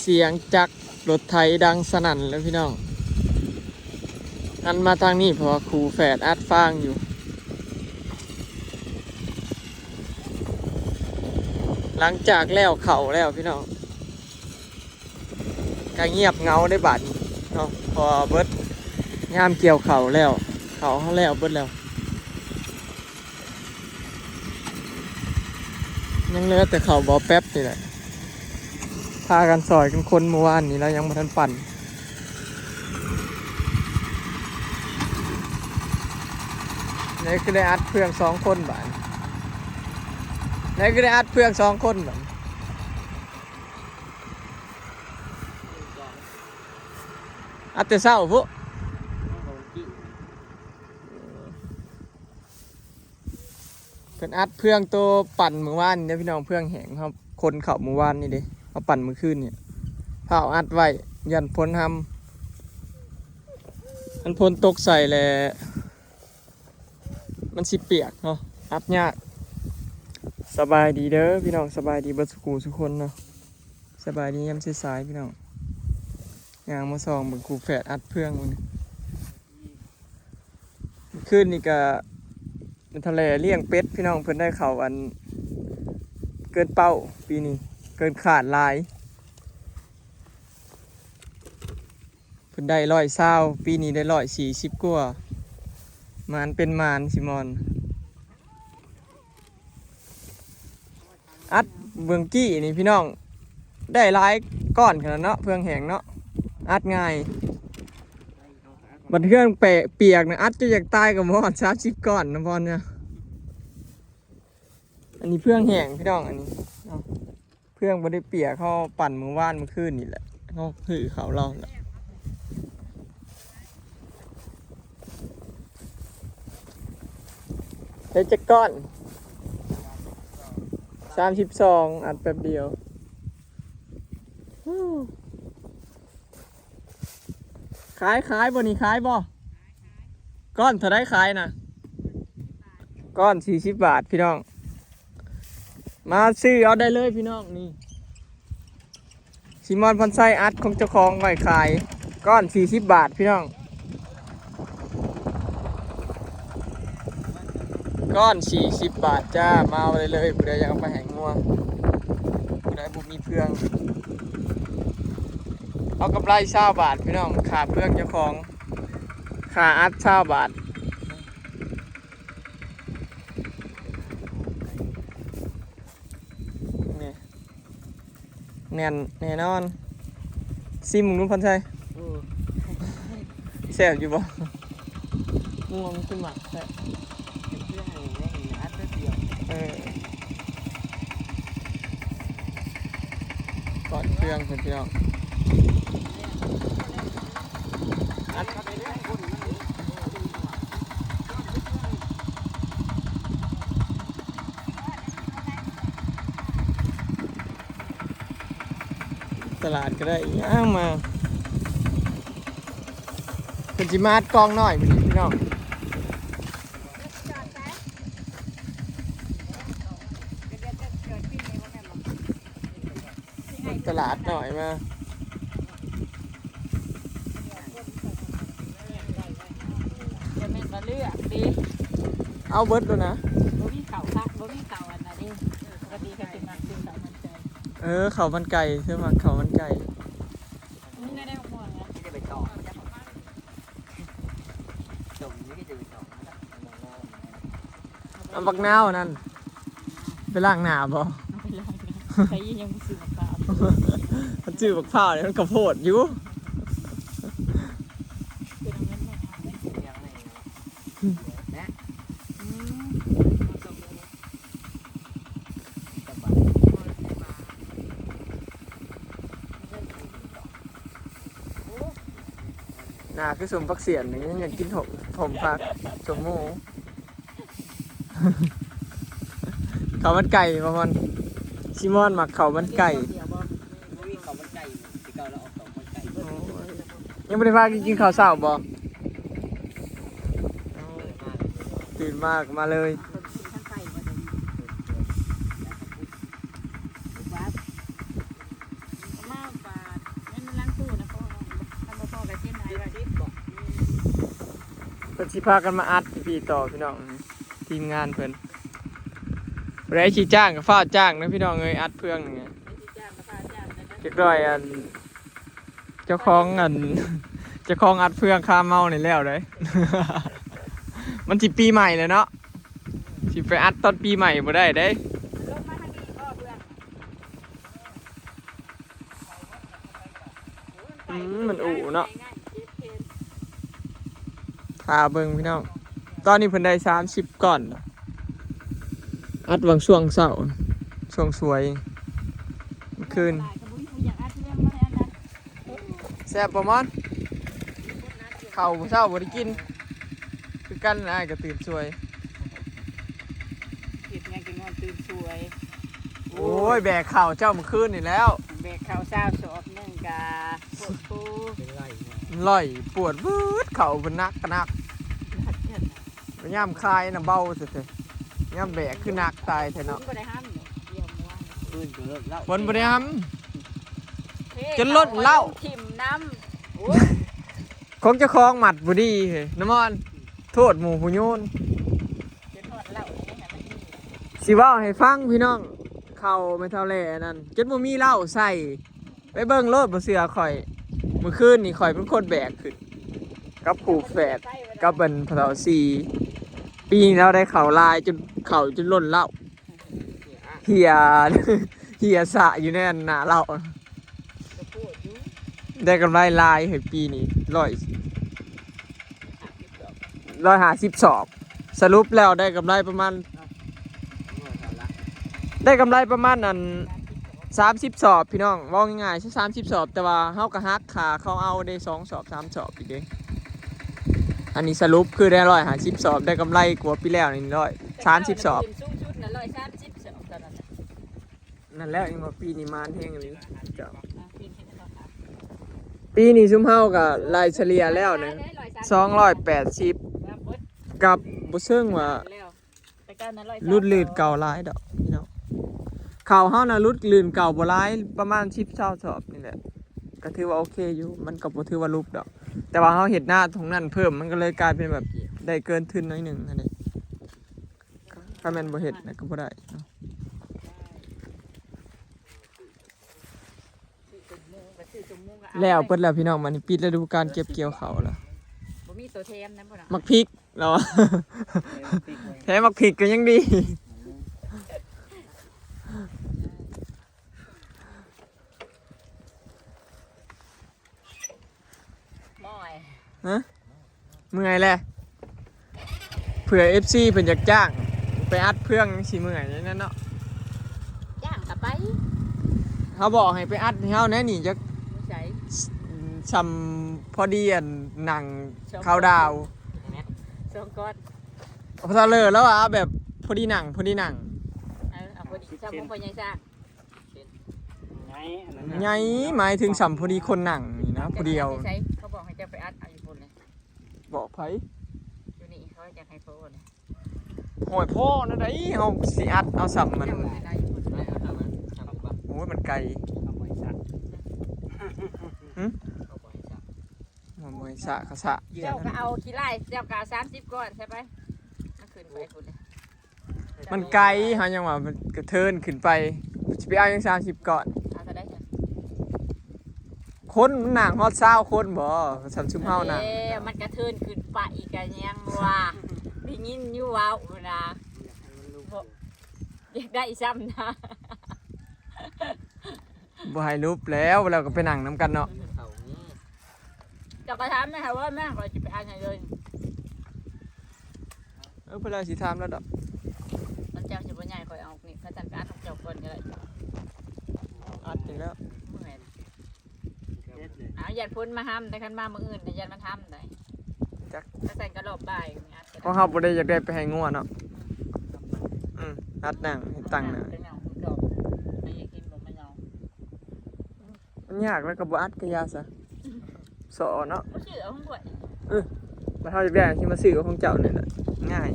ສຽງຈັກລົດໄຖດັງສະໜັ່ນເລີຍພີ່ນ້ອງ. ຫັນມາທາງນີ້ ເພາະວ່າຄູ່ແຝດອັດຟາງຢູ່. ຫຼັງຈາກແລ້ວເຂົ້າແລ້ວພີ່ນ້ອງ ກະງຽບເຫງົາໄດ້ບາດນີ້ເນາະ ເພາະວ່າເບິດຍາມກ່ຽວເຂົ້າແລ້ວ ເຂົ້າເຮົາແລ້ວເບິດແລ້ວ. ຍັງເຫຼືອແຕ່ເຂົ້າບໍ່ແປັບນີ້ແຫຼະ ພາກັນຊ່ອຍກັນຂົນ ມື້ວານນີ້ລາວຍັງບໍ່ທັນປັ່ນ. ນີ້ຄືໄດ້ອັດເຟືອງສອງຄົນບາດ ນີ້ຄືໄດ້ອັດເຟືອງສອງຄົນບາດ. ອັດແຕ່ເຊົ້າພຸ້ນ ເພິ່ນອັດເຟືອງໂຕປັ່ນມື້ວານນີ້ເດ້ພີ່ນ້ອງ ເຟືອງແຫ້ງເຮົາຂົນເຂົ້າມື້ວານນີ້ເດ້ ເຮົາປັ່ນມື້ຄືນນີ້ ຟ້າວອັດໄວ້ ຢ້ານຝົນຮຳ ຄັນຝົນຕົກໃສ່ແລ້ວ ມັນຊິປຽກເນາະ ອັດຍາກ. ສະບາຍດີເດີພີ່ນ້ອງ ສະບາຍດີເບິດສູ່ຄູ່ສູ່ຄົນເນາະ ສະບາຍດີຍາມສາຍໆພີ່ນ້ອງ. ຍ່າງມາສ່ອງເບິ່ງຄູ່ແຝດອັດເຟືອງມື້ນີ້ ຄືນນີ້ກະແມ່ນທະແຫຼລ້ຽງເປັດພີ່ນ້ອງ ເພິ່ນໄດ້ເຂົ້າອັນເກີນເປົ້າ ປີນີ້ເກີນຄາດຫຼາຍ. ເພິ່ນໄດ້ຮ້ອຍຊາວ ປີນີ້ໄດ້ຮ້ອຍສີ່ສິບກວ່າ ໝານເປັນໝານ ຊິມອນ ອັດເມື່ອກີ້ນີ້ພີ່ນ້ອງ ໄດ້ຫຼາຍກ້ອນຂະໜາດເນາະ ເຟືອງແຫ້ງເນາະ ອັດງ່າຍ. ບັດເຮືອນແປະປຽກນະ ອັດຈົນຢາກຕາຍກໍບໍ່ຮອດສາມສິບກ້ອນນະ ບອນນະ. ອັນນີ້ເຟືອງແຫ້ງພີ່ນ້ອງ ອັນນີ້ເນາະ ເຟືອງບໍ່ໄດ້ປຽກ ເຮົາປັ່ນມື້ວານມື້ຄືນນີ້ແຫຼະ ເຮົາຊື້ເຂົ້າລາວແຫຼະ. ເຮັດຈັກກ້ອນ? ສາມສິບສອງ ອັດແປັບດຽວ. ຂາຍ ຂາຍບໍ່ນີ້ ຂາຍບໍ່? ກ້ອນເທົ່າໃດຂາຍນະ? ກ້ອນສີ່ສິບບາດພີ່ນ້ອງ ມາຊື້ເອົາໄດ້ເລີຍພີ່ນ້ອງ. ນີ້ຊີມອນ ພອນໄຊ ອັດຂອງເຈົ້າຂອງໄວ້ຂາຍ ກ້ອນສີ່ສິບບາດພີ່ນ້ອງ. ກ້ອນສີ່ສິບບາດຈ້າ ມາເອົາໄດ້ເລີຍ ຜູ້ໃດຢາກເອົາໄປໃຫ້ງົວ ຜູ້ໃດບໍ່ມີເຟືອງ ເອົາກຳໄລຊາວບາດພີ່ນ້ອງ ຄ່າເຟືອງເຈົ້າຂອງ ຄ່າອັດຊາວບາດ. ນີ້ ແໜ້ນແນ່ນອນ. ຊີມເບິ່ງດູ ພອນໄຊ. ເອີ ແຊບຢູ່ບໍ່? ງົວມັນຄືໝາກແຊບ. ເປັນເຄື່ອງແຫ້ງແລ້ວນີ້ ອັດແປັບດຽວ. ເອີ ກ້ອນເຄື່ອງເພິ່ນພີ່ນ້ອງ. ອັດ ຕະຫຼາດກໍໄດ້ຫຍັງມາ ເພິ່ນຊິມາອັດກອງນ້ອຍມື້ນີ້ພີ່ນ້ອງ. ເປັນຕະຫຼາດນ້ອຍມາ. ຈະແມ່ນວ່າເລືອກເດ້ ເອົາເບິດໂລດນະ. ບໍ່ມີເຂົ້າ ບໍ່ມີເຂົ້າອັນນັ້ນເດ້ ປົກກະຕິກໍຊິມັກຊື້ເຂົ້າມັນໄກ່. ເອີ ເຂົ້າມັນໄກ່ ເພິ່ນມັກເຂົ້າມັນໄກ່. ນີ້ໄດ້ໝາກມ່ວງນະ ທີ່ຈະໄປຕອກ ຈະໄປຕອກ ຈະໄປຕອກ. ເອົາບັກນາວນັ້ນໄປລ້າງໜ້າບໍ່? ເອົາໄປລ້າງໜ້າ ໃຜຍັງບໍ່ຊື້ບັກພ້າວ? ມັນຊື້ບັກພ້າວນີ້ມັນກະໂພດຢູ່. ໜ້າຄືສົມຜັກສຽນນີ້ ຍັງຢາກກິນສົມ ສົມຜັກ ສົມໝູ. ເຂົ້າມັນໄກ່ບໍ່ມອນ? ຊີມອນມັກເຂົ້າມັນໄກ່. ບໍ່ມີເຂົ້າມັນໄກ່ ແຕ່ເກົ່າລາວອອກເຂົ້າມັນໄກ່. ໂອ້ຍ ຍັງບໍ່ໄດ້ພາກັນກິນເຂົ້າເຊົ້າບໍ່? ຕື່ນມາກໍມາເລີຍ. ມາບາດ ຊິພາກັນມາອັດຢູ່ພີ້ຕໍ່ພີ່ນ້ອງ ທີມງານເພິ່ນ ຜູ້ໃດຊິຈ້າງກໍຟ້າວຈ້າງເດີພີ່ນ້ອງເອີຍ ອັດເຟືອງນີ້ ຈັກໜ້ອຍອັນ ເຈົ້າຂອງອັນ ເຈົ້າຂອງອັດເຟືອງຄາເມົານີ້ແລ້ວເດ້ ມັນຊິປີໃໝ່ແລ້ວເນາະ ຊິໄປອັດຕອນປີໃໝ່ບໍ່ໄດ້ເດ້. ອືມ ມັນອູເນາະ ຖ້າເບິ່ງພີ່ນ້ອງ ຕອນນີ້ເພິ່ນໄດ້ສາມສິບກ້ອນ ອັດຫວ່າງຊ່ວງເຊົ້າ ຊ່ວງສວຍ ມື້ຄືນ ແຊບບໍ່ມອນ? ເຂົ້າເຊົ້າບໍ່ໄດ້ກິນ ຄືກັນ ອ້າຍກໍຕື່ນສວຍ ເຮັດຫຍັງກໍນອນຕື່ນສວຍ. ໂອ້ຍ ແບກເຂົ້າເຈົ້າມື້ຄືນນີ້ແລ້ວ ແບກເຂົ້າຊາວສອບໜຶ່ງກະໂພດໂພ ເປັນໄລ່ເນາະ ໄລ່ປວດວືດ ເຂົ້າເພິ່ນໜັກກະໜັກ ຍາມຄາຍນະເບົາແທ້ໆ ຍາມແບກຄືໜັກຕາຍແທ້ເນາະ ຝົນກໍເລີກແລ້ວ ຝົນບໍ່ໄດ້ຮຳ ເທ ຈົນລົ້ນເລົ້າ ເຂົ້າໄວ້ຖິ້ມນ້ຳ ໂອ້ຍ ຂອງເຈົ້າຂອງມັດບໍ່ດີເຮີ້ຍ ນ້ຳມອນ ໂທດໝູ່ຜູ້ໂຍນ ຈົນຮອດເລົ້ານີ້ຫັ້ນແຫຼະ ຊິເວົ້າໃຫ້ຟັງພີ່ນ້ອງ ເຂົ້າແມ່ເຖົ້າແຫຼອັນນັ້ນ ຈົນບໍ່ມີເລົ້າໃສ່ ໄປເບິ່ງໂລດ ບໍ່ເຊື່ອຂ້ອຍ ມື້ຄືນນີ້ຂ້ອຍເປັນຄົນແບກຂຶ້ນ ກັບຄູ່ແຝດ ກັບອັນພໍ່ເຖົ້າສີ່ ປີນີ້ລາວໄດ້ເຂົ້າຫຼາຍ ຈົນເຂົ້າຈົນລົ້ນເລົ້າ ເຫຍ ເຫຍສະຢູ່ໃນອັນໜ້າເລົ້າ ໄດ້ກຳໄລຫຼາຍໃຫ້ປີນີ້ ຮ້ອຍ ຮ້ອຍຫ້າສິບສອບ ສະຫຼຸບແລ້ວໄດ້ກຳໄລປະມານ ໄດ້ກຳໄລປະມານອັນ ສາມສິບສອບພີ່ນ້ອງ ເວົ້າງ່າຍໆຊະ ສາມສິບສອບ ແຕ່ວ່າເຮົາກໍຫັກຄ່າເຂົາເອົາເດ້ ສອງສອບ ສາມສອບອີກເດ້ ອັນນີ້ສະຫຼຸບຄືໄດ້ຮ້ອຍຫ້າສິບສອບ ໄດ້ກຳໄລກວ່າປີແລ້ວນີ້ ຮ້ອຍສາມສິບສອບ ສູງສຸດນະ ຮ້ອຍສາມສິບສອບເທົ່ານັ້ນນະ. ນັ້ນແຫຼະ ຍັງວ່າປີນີ້ມານແຮງອີ່ຫຼີເຈົ້າ ອ່າ ປີນີ້ເນາະ ປີນີ້ຊຸມເຮົາກໍໄລ່ສະເລ່ຍແລ້ວນະ ສອງຮ້ອຍແປດສິບ ກັບບໍ່ເຊີງວ່າ ແຕ່ເກົ່ານັ້ນ ລຸດລື່ນເກົ່າຫຼາຍດອກພີ່ນ້ອງ ເຂົ້າເຮົານະຫຼຸດລື່ນເກົ່າບໍ່ຫຼາຍ ປະມານສິບ ຊາວສອບນີ້ແຫຼະ ກໍຖືວ່າໂອເຄຢູ່ ມັນກໍບໍ່ຖືວ່າຫຼຸດດອກ ແຕ່ວ່າເຮົາເຮັດນາຕົງນັ້ນເພີ່ມ ມັນກໍເລີຍກາຍເປັນແບບໄດ້ເກີນທຶນໜ້ອຍໜຶ່ງຫັ້ນເດ້ ຄັນແມ່ນບໍ່ເຮັດນະກໍບໍ່ໄດ້ເນາະ. ແລ້ວເບິດແລ້ວພີ່ນ້ອງ ບາດນີ້ປິດລະດູການເກັບກ່ຽວເຂົ້າແລ້ວ ບໍ່ມີໂຕແຖມນຳບໍ່ນະ ໝາກພິກເນາະ ແຖມໝາກພິກກໍຍັງດີ ເມື່ອຍ ຮະ? ເມື່ອຍແຫຼະ ເຜື່ອເອັຟຊີເພິ່ນຢາກຈ້າງໄປອັດເຟືອງ ຊິເມື່ອຍນັ້ນເນາະ ຈ້າງກໍໄປ ເຮົາບອກໃຫ້ໄປອັດໃຫ້ເຮົາແດ່ນີ້ ຈັກ ຢູ່ໃສ? ຊ່ຳພໍດີອັນນັ່ງເຄົາດາວ ສອງກ້ອນ ພາສາເລີລາວວ່າເອົາແບບພໍດີນັ່ງ ພໍດີນັ່ງ ເອີ ເອົາພໍດີຊ່ຳຂອງພໍ່ໃຫຍ່ຊ້າງ ໃຫຍ່ ອັນນັ້ນນະ ໃຫຍ່ ໝາຍເຖິງຊ່ຳພໍດີຄົນນັ່ງນີ້ນະ ຜູ້ດຽວ ໃສ ເຂົາບອກໃຫ້ເຈົ້າໄປອັດເອົາຢູ່ພຸ້ນເລີຍ ບອກໃຜ? ຢູ່ນີ້ເຂົາຢາກໃຫ້ພໍ່ນະ ໂອ້ຍ ພໍ່ແນວໃດ ເຮົາຊິອັດເອົາຊ່ຳມັນ ເຈົ້າໄປໄດ້ຢູ່ພຸ້ນ ໂອ້ຍ ມັນໄກ ຫຶ? ໂອ້ຍ ສະ ກະສະ ເຈົ້າກໍເອົາຂີ້ລ້າຍ ເຈົ້າກໍເອົາສາມສິບກ້ອນໃສ່ໄປ ເອົາຂຶ້ນໄປພຸ້ນເລີຍ ມັນໄກ ເຮົາຍັງວ່າມັນກະເທີນຂຶ້ນໄປ ຊິໄປເອົາຫຍັງສາມສິບກ້ອນ ເອົາເທົ່າໃດຊະ? ຄົນມັນນັ່ງຮອດຊາວຄົນບໍ? ຊ່ຳຊຸມເຮົານັ້ນ ເອີ ມັນກະເທີນຂຶ້ນໄປກະຍັງວ່າ ໄດ້ຍິນຢູ່ເວົ້ານະ ບໍ່ ຢາກໄດ້ຊ່ຳນະ ບໍ່ໃຫ້ຫຼຸບແລ້ວ ແລ້ວກໍໄປນັ່ງນຳກັນເນາະ ເຈົ້າກໍຖາມແມ່ເຂົາວ່າ ແມ່ຂ້ອຍຊິໄປອັດໃຫ້ເລີຍ ເອີ ເພິ່ນລະຊິຖາມລະດອກ ມັນເຈົ້າຊິບໍ່ໃຫຍ່ ຂ້ອຍເອົານີ້ ຂ້ອຍສັ່ນໄປອັດຂອງເຈົ້າກ່ອນກໍໄດ້ ອັດນີ້ແລ້ວ ເມື່ອຍ ເຮັດເລີຍ ອ້າວ ຢ້ານຝົນມາຫ້ຳ ແຕ່ຄັນມາມື້ອື່ນນະ ຢ້ານມັນຫ້ຳໄດ໋ ຈັກ ຄັນຊັ້ນກໍລອບບ່າຍກໍມີອັດ ຂອງເຮົາບໍ່ໄດ້ຢາກໄດ້ໄປໃຫ້ງົວເນາະ ອືມ ອັດນັ່ງ ເຮັດຕັ້ງນະ ມັນຍາກແລ້ວກໍບໍ່ອັດກໍຢ່າຊະ ສໍເນາະ ບໍ່ຊື້ເອົາຂອງຂ້ອຍ ເອີ ແລ້ວເຮົາຢາກໄດ້ ຊິມາຊື້ເອົາຂອງເຈົ້ານີ້ແຫຼະ ງ່າຍ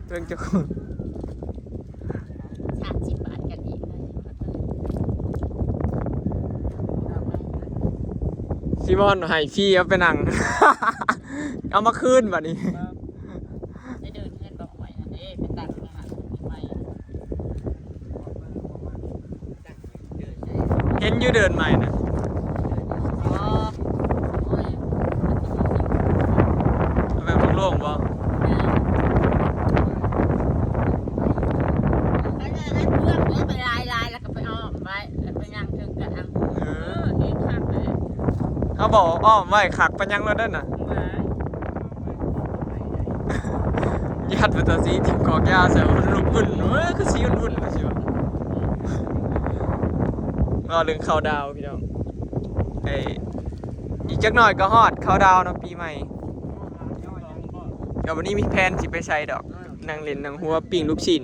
ເບິ່ງເຈົ້າຂອງ ສາມສິບບາດກັນອີກ ຊິມອນໃຫ້ຟຣີ ເອົາໄປນັ່ງ ເອົາມາຄືນບາດນີ້ ໄປຕັດນະ ໃໝ່ ເຫັນຢູ່ເດີ່ນໃໝ່ນະ. ອໍ ໂອ້ຍ ມັນຊິມີສິ່ງ ແບບໂລ່ງໆບໍ່? ແມ່ນ ອັນນັ້ນ ອັນເພື່ອນໄປຫຼາຍໆ ແລ້ວກໍໄປອ້ອມໄວ້ ແລ້ວໄປຍ່າງເທິງກະອັງ. ເອີ ເອີ ເຮັດຄັກເລີຍ. ເຮົາບອກອ້ອມໄວ້ຄັກປານຫຍັງແລ້ວນັ້ນນະ. ຫວາຍ ຢ້ານວ່າຕາສີຖິ້ມກອກຢາໃສ່ ມັນລຸກມຶນ ເອີ ຄືຊິອຸ່ນໆ ວ່າຊິວ່າ. ເວົ້າເລື່ອງເຂົ້າດາວພີ່ນ້ອງ ເອີ ອີກຈັກໜ້ອຍກໍຮອດເຂົ້າດາວເນາະ ປີໃໝ່. ກໍບໍ່ໄດ້ມີແຜນຊິໄປໃສດອກ ນັ່ງຫຼິ້ນນັ່ງຫົວ ປີ້ງລູກຊີ້ນ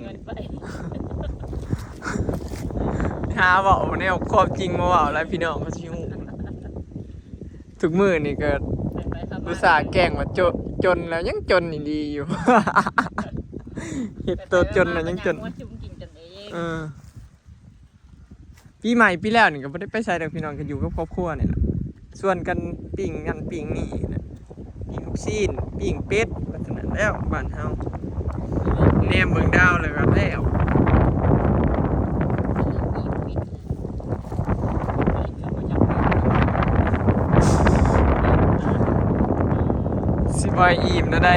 ຫາເວົ້າແນວຄວາມຈິງມາເວົ້າແລ້ວ ພີ່ນ້ອງກໍຊິຮູ້. ທຸກມື້ນີ້ກໍອຸດສ່າແກ້ງວ່າຈົນ ຈົນແລ້ວຍັງຈົນອີ່ຫຼີຢູ່ ເຮັດໂຕຈົນແລ້ວຍັງຈົນ. ເອີ ປີໃໝ່ປີແລ້ວນີ້ກໍບໍ່ໄດ້ໄປໃສດອກພີ່ນ້ອງ ກໍຢູ່ກັບຄອບຄົວນີ້ແຫຼະ ຊວນກັນປີ້ງນັ້ນປີ້ງນີ້ນະ ປີ້ງລູກຊີ້ນ ປີ້ງເປັດ ວ່າຊັ້ນແຫຼະ ແລ້ວບ້ານເຮົາ ແນມເບິ່ງດາວແລ້ວກໍແລ້ວ. ຊິບໍ່ອີ່ມແນວໃດ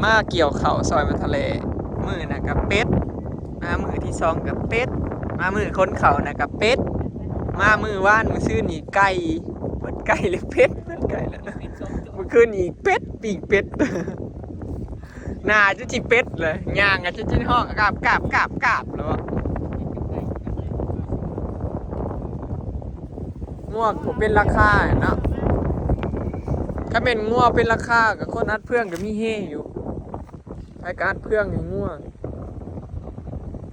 ມາກ່ຽວເຂົ້າຊອຍມັນທະແລ ມື້ນະກະເປັດ ມາມື້ທີສອງກະເປັດ ມາມື້ຂົນເຂົ້ານະກະເປັດ ມາມື້ວານມື້ຊືນນີ້ໄກ່ ໝົດໄກ່ແລ້ວເປັດ ໝົດໄກ່ແລ້ວ ມື້ຄືນນີ້ເປັດ ປີ້ງເປັດ ໜ້າຈະຊິເປັດເລີຍ ຍ່າງກະຈະຊິຮ້ອງກາບໆໆໆແລ້ວ. ງົວກໍເປັນລາຄາເນາະ ຄັນແມ່ນງົວເປັນລາຄາກໍຄົນອັດເຟືອງກໍມີເຮຢູ່ ໃຜກໍອັດເຟືອງໃຫ້ງົວ.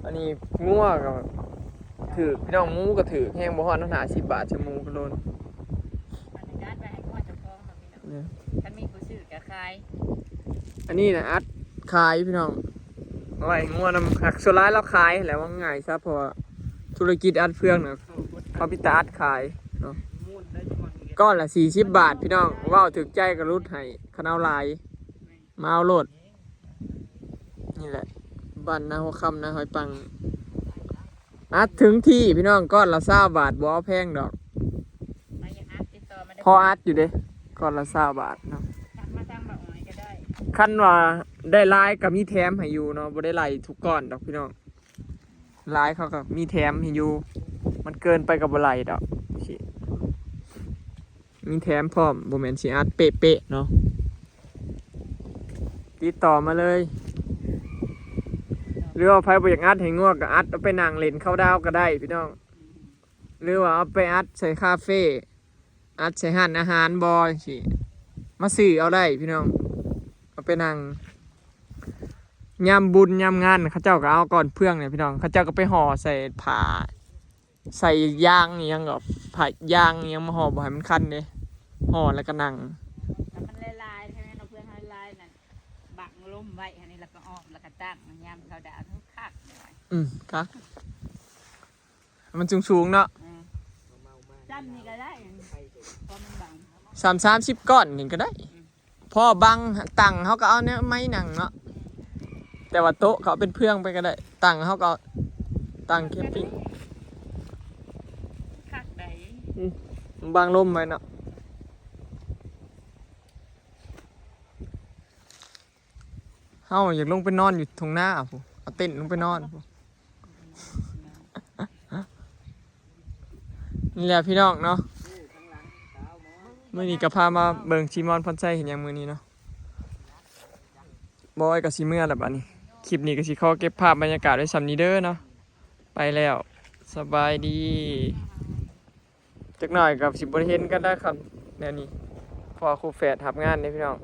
ອັນນີ້ງົວກໍຖືກ ພີ່ນ້ອງ ໝູກໍຖືກແຮງ ບໍ່ຮອດຫ້າສິບບາດ ຊື້ໝູກິໂລໜຶ່ງ. ອັນນີ້ອັດໄວ້ໃຫ້ງົວເຈົ້າຂອງເນາະພີ່ນ້ອງ ຄັນມີຜູ້ຊື້ກໍຂາຍ. ອັນນີ້ນະອັດຂາຍພີ່ນ້ອງ ເອົາໄວ້ໃຫ້ງົວນຳ ຫາກສ່ວນຫຼາຍລາວຂາຍແຫຼະ ເວົ້າງ່າຍຊະ ເພາະວ່າທຸລະກິດອັດເຟືອງນະ ເຂົາມີແຕ່ອັດຂາຍເນາະ. ກ້ອນລະສີ່ສິບບາດພີ່ນ້ອງ ເວົ້າຖືກໃຈກໍຫຼຸດໃຫ້ ຄັນເອົາຫຼາຍ ມາເອົາໂລດ. ນີ້ແຫຼະ ບ້ານນາຫົວຄຳ ນາຫອຍປັງ ອັດເຖິງທີ່ພີ່ນ້ອງ ກ້ອນລະຊາວບາດ ບໍ່ເອົາແພງດອກ. ໃຜຢາກອັດຕິດຕໍ່ມາເດີ ພໍອັດຢູ່ເດ້ ກ້ອນລະຊາວບາດເນາະ ທັກມາທາງບ່າວອອຍກໍໄດ້. ຄັນວ່າໄດ້ຫຼາຍກໍມີແຖມໃຫ້ຢູ່ເນາະ ບໍ່ໄດ້ໄລ່ທຸກກ້ອນດອກພີ່ນ້ອງ ຫຼາຍເຂົາກໍມີແຖມໃຫ້ຢູ່ ມັນເກີນໄປກໍບໍ່ໄລ່ດອກ ຊິມີແຖມພ້ອມ ບໍ່ແມ່ນຊິອັດເປະໆເນາະ. ຕິດຕໍ່ມາເລີຍ ຫຼືວ່າໃຜບໍ່ຢາກອັດໃຫ້ງົວກໍອັດເອົາໄປນັ່ງຫຼິ້ນເຂົ້າດາວກໍໄດ້ພີ່ນ້ອງ ຫຼືວ່າເອົາໄປອັດໃສ່ຄາເຟ ອັດໃສ່ຮ້ານອາຫານບໍ່ ຈັ່ງຊີ້ ມາຊື້ເອົາໄດ້ພີ່ນ້ອງ ເອົາໄປນັ່ງ ຍາມບຸນຍາມງານ ເຂົາເຈົ້າກໍເອົາກ້ອນເຟືອງນີ້ພີ່ນ້ອງ ເຂົາເຈົ້າກໍໄປຫໍ່ໃສ່ຜ້າ ໃສ່ຢາງອີ່ຫຍັງກໍ ຜ້າຢາງອີ່ຫຍັງມາຫໍ່ບໍ່ໃຫ້ມັນຄັນເດ້ ຫໍ່ແລ້ວກໍນັ່ງ. ຖ້າມັນຫຼາຍໆ ໃຊ່ໄໝ໋ ເຮົາເຟືອງເຮົາຫຼາຍນັ້ນ ບັງລົມໄວ້ຫັ້ນນີ້ ແລ້ວກໍອ້ອມ ແລ້ວກໍຕັ້ງ ຍາມເຂົາດາວ ຄັກ. ອືມ ຄັກ ມັນສູງໆເນາະ ອືມ ຊ້ຳນີ້ກໍໄດ້ ພໍມັນບັງ ຊ້ຳສາມສິບກ້ອນນີ້ກໍໄດ້ ອືມ ພໍບັງ ຕັ້ງເຮົາກໍເອົາແນວໄມ້ນັ່ງເນາະ ແຕ່ວ່າໂຕະເຂົາເປັນເຟືອງໄປກໍໄດ້ ຕັ້ງເຮົາກໍເອົາ ຕັ້ງແຄມປິງ ຄັກໃດ ອືມ ບັງລົມໄວ້ເນາະ. ເຮົາຢາກລົງໄປນອນຢູ່ທົ່ງນາພຸ້ນ ເອົາເຕັນລົງໄປນອນພຸ້ນ. ນີ້ແຫຼະພີ່ນ້ອງເນາະ ມື້ນີ້ກໍພາມາເບິ່ງຊີມອນ ພອນໄຊ ເຮັດຫຍັງມື້ນີ້ເນາະ. ບອຍກໍຊິເມືອແລ້ວບັດນີ້ ຄລິບນີ້ກໍຊິຂໍເກັບພາບບັນຍາກາດໄວ້ສ່ຳນີ້ເດີເນາະ ໄປແລ້ວ ສະບາຍດີ. ຈັກໜ້ອຍກໍຊິບໍ່ໄດ້ເຫັນກັນໄດ້ຄັບ ແນວນີ້ ເພາະວ່າຄູ່ແຝດຮັບງານເດ້ພີ່ນ້ອງ.